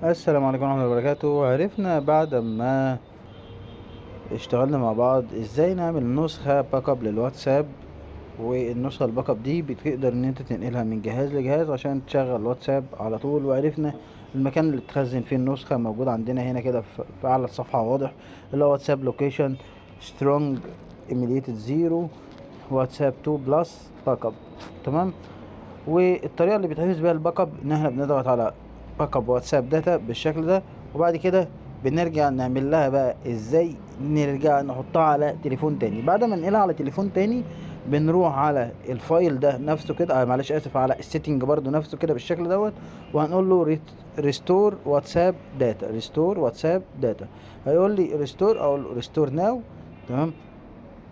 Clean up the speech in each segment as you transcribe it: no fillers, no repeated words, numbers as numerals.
السلام عليكم ورحمة الله وبركاته. عرفنا بعد ما اشتغلنا مع بعض ازاي نعمل نسخة backup للواتساب، والنسخة ال backup دي بتقدر ان انت تنقلها من جهاز لجهاز عشان تشغل واتساب على طول. وعرفنا المكان اللي تخزن فيه النسخة موجود عندنا هنا كده في اعلى الصفحة واضح، اللي هو واتساب location storage emulated 0 واتساب 2 plus backup. تمام. والطريقة اللي بيتحفظ بيها ال backup ان احنا بنضغط على backup واتساب data بالشكل ده، وبعد كده بنرجع نعمل لها بقى ازاي نرجع نحطها على تليفون تاني. بعد ما ننقلها على تليفون تاني بنروح على ال file ده نفسه كده، معلش اسف، على ال setting برضو نفسه كده بالشكل دوت، وهنقول له restore واتساب data، restore واتساب data. هيقول لي restore، اقول له restore now. تمام.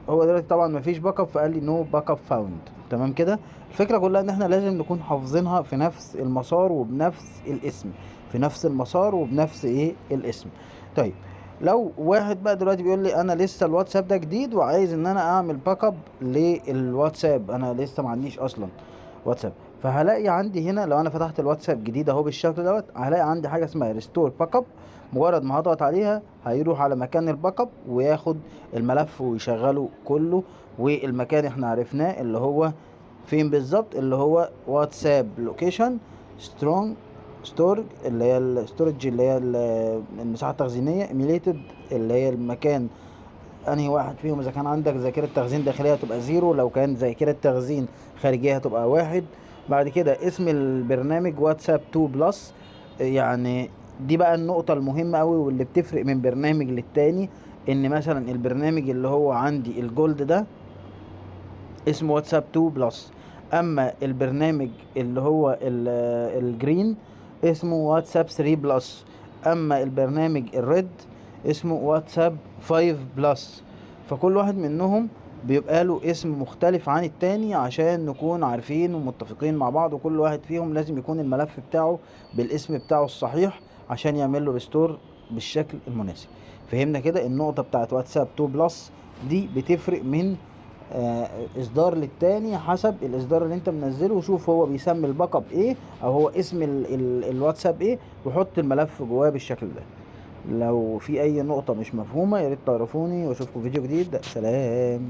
هو دلوقتي طبعا مفيش backup فقال لي no backup found. تمام كده. الفكرة كلها ان احنا لازم نكون حافظينها في نفس المسار وبنفس الاسم، في نفس المسار وبنفس ايه الاسم. طيب لو واحد بقى دلوقتي بيقول لي انا لسه الواتساب ده جديد وعايز ان انا اعمل backup للواتساب، انا لسه ما عنديش اصلا واتساب، فهلاقي عندي هنا لو انا فتحت الواتساب جديد اهو بالشكل دوت، هلاقي عندي حاجة اسمها restore backup. مجرد ما هضغط عليها هيروح على مكان ال backup وياخد الملف ويشغله كله، والمكان احنا عرفناه اللي هو فين بالظبط، اللي هو واتساب location strong storage اللي هي ال storage اللي هي المساحة التخزينيه، emulated اللي هي المكان انهي واحد فيهم. اذا كان عندك ذاكره تخزين داخلية هتبقى zero، لو كان ذاكره تخزين خارجية هتبقى واحد. بعد كده اسم البرنامج واتساب 2 plus، يعني دي بقى النقطة المهمة قوي واللي بتفرق من برنامج للتاني، ان مثلا البرنامج اللي هو عندي ال gold ده اسمه واتساب 2 plus، اما البرنامج اللي هو ال green اسمه واتساب 3 plus، اما البرنامج ال red اسمه واتساب 5 plus. فكل واحد منهم بيبقى له اسم مختلف عن التاني عشان نكون عارفين ومتفقين مع بعض، وكل واحد فيهم لازم يكون الملف بتاعه بالاسم بتاعه الصحيح عشان يعمل له restore بالشكل المناسب. فهمنا كده النقطة بتاعت واتساب 2 plus دي بتفرق من اصدار للتاني حسب الاصدار اللي انت منزله، وشوف هو بيسمي ال backup ايه او هو اسم ال الواتساب ايه، وحط الملف جواه بالشكل ده. لو في اي نقطة مش مفهومة يا ريت تعرفوني، واشوفكم فيديو جديد. سلام.